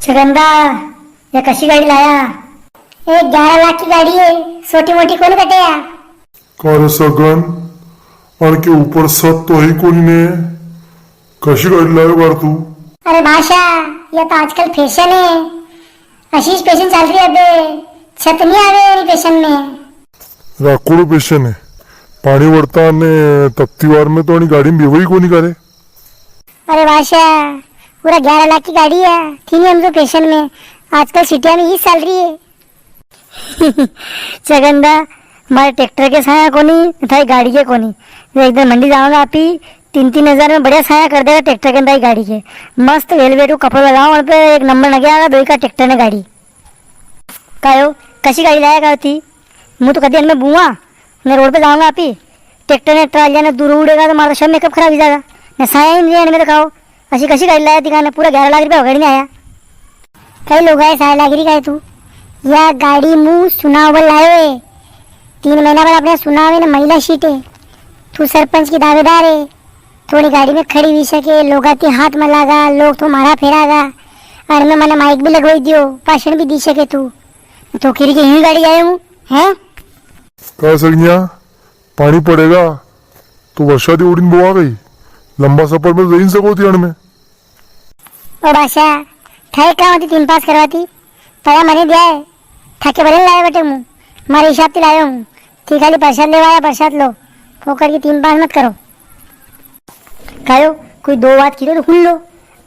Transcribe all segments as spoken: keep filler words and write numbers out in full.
छगन दा, या कशी गाड़ी लाया? ए, ग्यारह लाख की गाड़ी है, छोटी मोटी कोनी कटे या। का रे सगन, अणके ऊपर सत तो है ही कोनी ने, कशी गाड़ी लायो बार तू? अरे बासा, या तो आजकल फैशन है, अशीज फैशन चल रही है अबे, छत नी आवे अणी फैशन में। राखोड़ो फैशन है, पाणी वरता ने तपती वार में तो अणी गाड़ी में बेवई कोनी करे। अरे बासा, पूरा ग्यारह लाख की गाड़ी है, थी नी हम तो फैशन में, आजकल सिटिया में ही चल रही है। छगन दा, मारे ट्रैक्टर के साया कोनी, थारी गाड़ी के कोनी। एक दिन मंडी जावांगा आपी, तीन तीन हजार में बढ़िया साया कर देगा ट्रैक्टर के, थारी गाड़ी के। मस्त वेलवेट को कपड़ो लगाओ, उन पे एक नंबर लगे आगा, दोई का ट्रैक्टर ने गाड़ी। कायो, कशी गाड़ी लाया का थी? मु तो कदी इनमें बुआ, ने रोड पे जावांगा आपी, ट्रैक्टर ने ट्रालिया ने दूर उड़ेगा तो मारा तो सब मेकअप खराब हो जाएगा। ने साया ही नी है इनमें तो काओ। अशी कशी गाड़ी लाया दिखाने, पूरा ग्यारह लाख रुपया वगाड़ी ने आया। कई लुगाई साया लागी री काई तू? या गाड़ी मु सुनाव पर लायो है। तीन महीना बाद अपने सुनाव है ने महिला सीट है। तू सरपंच की दावेदार है। थोड़ी गाड़ी में खड़ी हुई सके, लोगा ती हाथ मलागा, लोग तो मारा फेरागा। अरे मैं मने माइक भी लगवाई दियो, भाषण भी दी सके तू। तो किरी के यूं गाड़ी आयो हूँ, हैं? का सगनिया, पाणी पड़ेगा तो वर्षा दी ओढ़ीन बोवा गई। लंबा सफर में तो जई नी सको थी अणमें। ओ बासा, थाए का होती तीन पास करवाती? पया मने दिया है, थाके बदल लाया बेटे मु, मारे हिसाब ती लायो हूँ। थी खाली प्रसाद लेवा आया, प्रसाद लो, फोकट की तीन पास मत करो। कायो, कोई दो बात की तो सुन लो,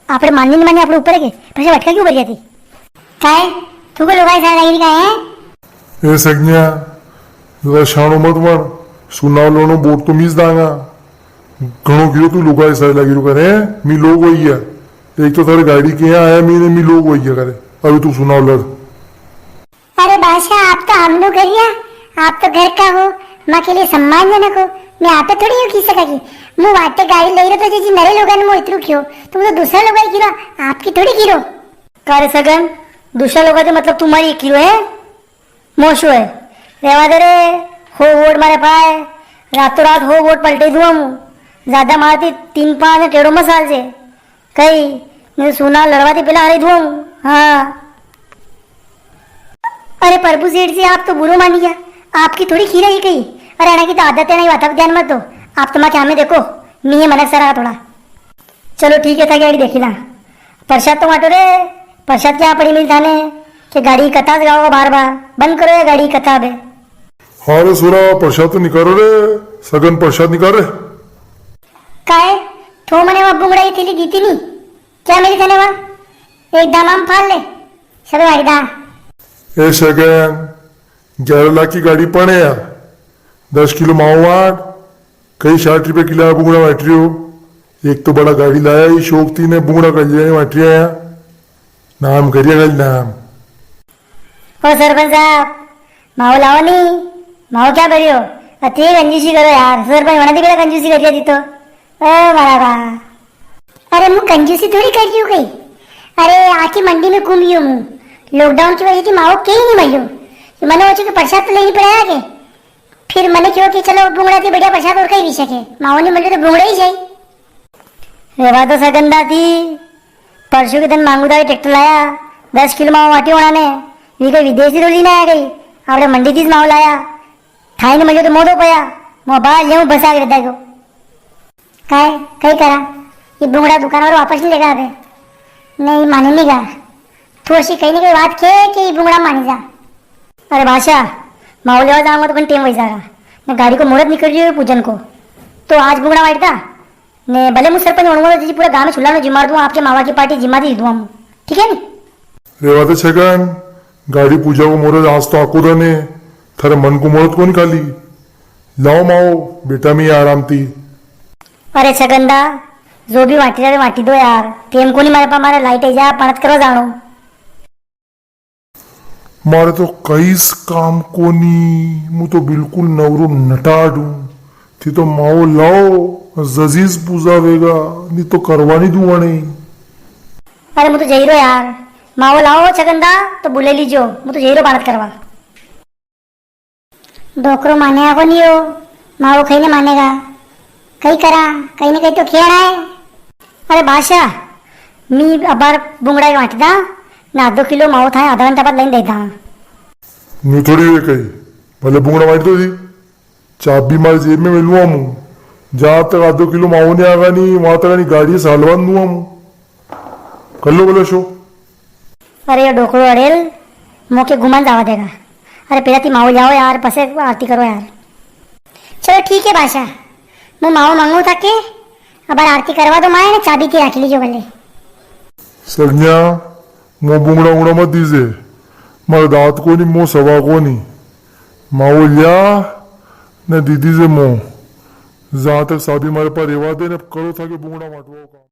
आपणे माननी नी माननी आपणे ऊपर है के, पछे वटका क्यों भर जाती? काय? तू को लुगाई साया लागी री काय है? ए सगनिया, जरा शाणो मत बन, सुनाव लड़नो वोट तो मीज दांगा। घणो कियो तू लुगाई साया लागी रू करे, मी लोग वई गया। एक तो थारे गाड़ी के यहाँ आया, मी ने मी लोग वई गया करे। अभी तू सुनाव लड़। अरे बासा, आप तो हम लोग घर या, आप तो घर का हो, मां के लिए सम्मानजनक हो। मैं आप पे थोड़ी यूं की सका की, मु वाटे गाड़ी ले रहा तो जी नरे लोगन मु इतरू कियो, तुम तो दूसरा लोग ही किरो, आपकी थोड़ी किरो। का रे सगन, दूसरा लोग तो मतलब तुम्हारी किरो है, मोशो है, रेवा दे रे, हो वोट मारे पाए, रातों रात हो वोट पलटे दूं मु, ज्यादा मारती तीन पांच टेढ़ो मसाल से, कई, मैं सुनाव लड़वा ती पहला हराई दूं मु, हाँ। अरे प्रभु सेठ जी, आप तो बुरो मानी गया, आपकी थोड़ी खीरा ही कही। अरे अणा की तो आदत है ना, ये बात आप ध्यान मत दो, आप तो मां क्या में देखो, मी ये मनक सरा थोड़ा। चलो ठीक है, था गाड़ी देखी ना। प्रसाद तो वाटो रे, प्रसाद क्या पड़ी मिल थाने, के गाड़ी कथा से गाओगा बार बार, बंद करो ये गाड़ी कथा बे। हाँ रे सोरा, प्रसाद तो निकालो रे, सगन प्रसाद निकाल रे। काय, थो मने वा बुंगड़ा की थैली दी थी नी, क्या मिली थाने वा? एक दामाम फाल ले, सबे वाटी दा। ए सगन, ग्यारह लाख की गाड़ी पड़े या, दस किलो मावा वाट, कई साठ रुपया किलो बुंगड़ा वाट रियो। एक तो बड़ा गाड़ी लाया, ये शौक थी ने बुंगड़ा कर लिया, वाट रिया या। नाम करिया खाली नाम। ओ सरपंच साहब, मावो लाओ नी, मावो क्या करियो? अति कंजूसी करो यार, सरपंच होना थी बेटा कंजूसी करिया थी तो। ओ मारा बा। अरे मु कंजूसी थोड़ी कर रही हूँ कहीं। अरे आखी मंडी में घूम रही हूँ मु। लॉकडाउन की वजह से मावो कहीं नहीं मिलो। तो मैंने सोचा कि प्रसाद तो लेनी पड़ेगा के। फिर मैंने क्यों कि चलो बुंगड़ा थी बढ़िया प्रसाद और कहीं भी सके। मावो नहीं मिलो तो बुंगड़ा ही जाए। रेवा तो सगंदा थी। परसों के दिन मांगू दा ट्रैक्टर लाया, दस किलो मावो वाटी होना ने, वी कोई विदेश थी तो लीना आया कई, आपणे मंडी थी ज मावो लाया, थाई ने मजो तो मोदो पया, मो बाल लेऊं बसा के रदा को। काय, कई करा, ये बुंगड़ा दुकान वालो वापस नहीं लेगा अबे, नहीं माने नहीं गा, थोड़ी सी कहीं ना कहीं बात के, के ये बुंगड़ा मानी जा। अरे बादशाह, मावो लेवा जाऊंगा तो कहीं टेम वही जाएगा, मैं गाड़ी को मुहूर्त निकल रही है पूजन को, तो आज बुंगड़ा वाटता, ने भले मु सरपंच बनूंगा तो जी पूरा गांव में चूल्हा में जिमाड़ दूं, आपके मावा की पार्टी जिमा दी दूं हम, ठीक है नी? रेवा दे छगन, गाड़ी पूजा को मुहूर्त आज तो आको दन है, थारे मन को मुहूर्त कोनी खाली। लाओ माओ, बेटा मी आराम थी। अरे छगन दा, जो भी वाटी रे वाटी दो यार, टेम कोनी मारे पा, मारे लाइट आई जा, पाणत करवा जाणो। मारे तो कईस काम कोनी, मु तो बिल्कुल नवरो नटाड हूँ। थी तो माओ लाओ, जजीज पूजा वेगा, नी तो करवा नी दूँ वणे। अरे मु तो जईरो यार, माओ लाओ छगन दा, तो बुले लीजो, मु तो जईरो पाणत करवा। डोकरो मानेगा कोनी हो, माओ कई ने मानेगा। कई करा, कई ने कई तो खेणा है। अरे बादशाह, मी अबार बुंगड़ा के वाटी दा, ने आधो किलो मावो थाए आधा घंटा बाद लई ने दे दा। न्यू थोड़ी वे कही, भले बुंगड़ा वाटी तो दी, चाबी मारे जेब में मेलूं हमू। जां तक आधो किलो मावो नी आगा नी, वां तक नी गाड़ी सालवा नी दूं हमू। कर लो भले शो। अरे यो डोकरो अड़ेल, मोके घुमण जावा देगा। अरे पेला ती मावो ल्याओ यार, पसे आरती करो यार। चलो ठीक है बासा, मूं मावो मांगू थाके, अबार आरती करवा दो माए ने चाबी ती राखी लीजो भले। सरन्या, मो बुंगड़ा उंगड़ा मत दीजे, मारे दांत कोनी, मो सवा कोनी। मावो ल्या ने दीदी जे मो, जां तक साबी मारे पा रेवा दे ने करो थाके बुंगड़ा वाटवा को काम।